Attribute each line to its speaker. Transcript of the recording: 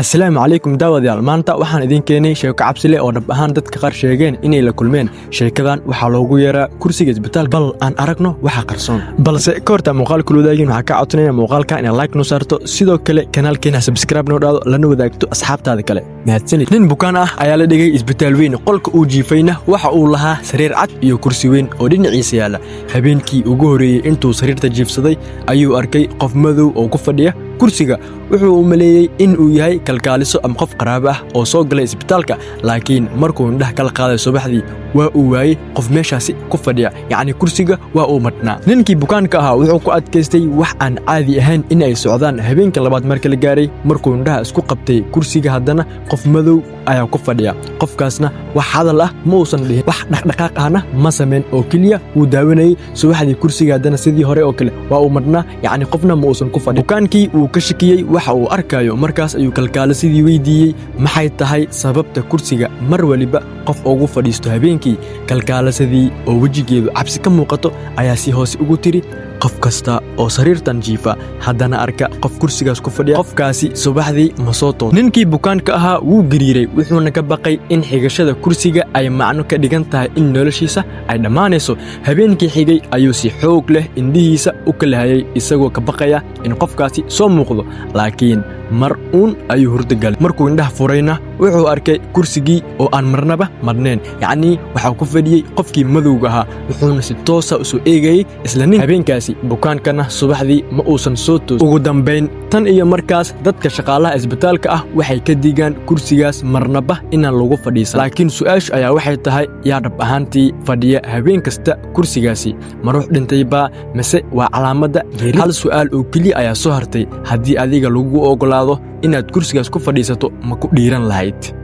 Speaker 1: Asalaamu calaykum daawadayaal. Maanta waxaan idiin keenay sheeko cabsi leh oo dhab ahaan dadka qaar sheegeen inay la kulmeen. Sheekadan waxaa loogu yeeraa kursiga isbitaal. Bal aan aragno waxa qarsoon. Balse ka horta muuqaalka wadaagin, waxaa ka codsanaya muuqaalka inaad like noo saarto, sidoo kale kanaalkeena subscribe noo dhahdo, lana wadaagto asxaabtaada kale. Mahadsanid. Nin bukaan ah ayaa la dhigay isbitaal weyn. Qolka uu jiifayna waxa uu lahaa sariir cad iyo kursi weyn oo dhinaciisa yaalla. Habeenkii ugu horreeyey intuu sariirta jiifsaday ayuu arkay qof madow oo ku fadhiya kursiga. Wuxuu u maleeyey in uu yahay kalkaaliso ama qof qaraabo ah oo soo galay isbitaalka, laakiin markuu indhaha kala qaaday subaxdii, waa uu waayey qof meeshaasi ku fadhiya, yacni kursiga waa uu madhnaa. Ninkii bukaanka ahaa wuxuu ku adkaystay wax aan caadi ahayn in ay socdaan. Habeenka labaad marka la gaaray, markuu indhaha isku qabtay kursiga, haddana qof madow ayaa ku fadhiya. Qofkaasna wax hadal ah ma uusan dhihin, wax dhaqdhaqaaq ahna ma samayn, oo keliya wuu daawanayey. Subaxdii kursiga haddana sidii hore oo kale waa uu madhnaa, yacni qofna ma uusan ku fadhin. Bukaankii wuu ka shakiyey waxa uu arkayo. Markaas ayuu kalkaalisadii weydiiyey maxay tahay sababta kursiga mar waliba qof ugu fadhiisto habeenkii. Kalkaalisadii oo wejigeedu cabsi ka muuqato ayaa si hoose ugu tiri: "Qof kasta oo sariirtan jiifa haddana arka qof kursigaas ku fadhiya, qofkaasi subaxdii ma soo toos." Ninkii bukaanka ahaa wuu gariiray, wuxuuna ka baqay in xigashada kursiga ay macno ka dhigan tahay in noloshiisa ay dhammaanayso. Habeenkii xigay ayuu si xoog leh indhihiisa u kala hayay, isagoo ka baqaya in qofkaasi soo muuqdo, laakiin mar uun ayuu hurdo galay. Markuu indhaha furayna, wuxuu arkay kursigii oo aan marnaba madhnayn, yacnii waxaa ku fadhiyey qofkii madowga ahaa, wuxuuna si toosa u soo eegayey isla nin habeenkaasi. Bukaankana subaxdii ma uusan soo toos. Ugu dambayn, tan iyo markaas dadka shaqaalaha isbitaalka ah waxay ka digaan kursigaas marnaba inaan lagu fadhiisan. Laakiin su'aashu ayaa waxay tahay: yaa dhab ahaantii fadhiya habeen kasta kursigaasi? Ma ruux dhintay baa mise waa calaamadda geeri? Hal su'aal oo keliya ayaa soo hartay: haddii adiga lagu oggolaado inaad kursigaas ku fadhiisato, ma ku dhiiran lahayd?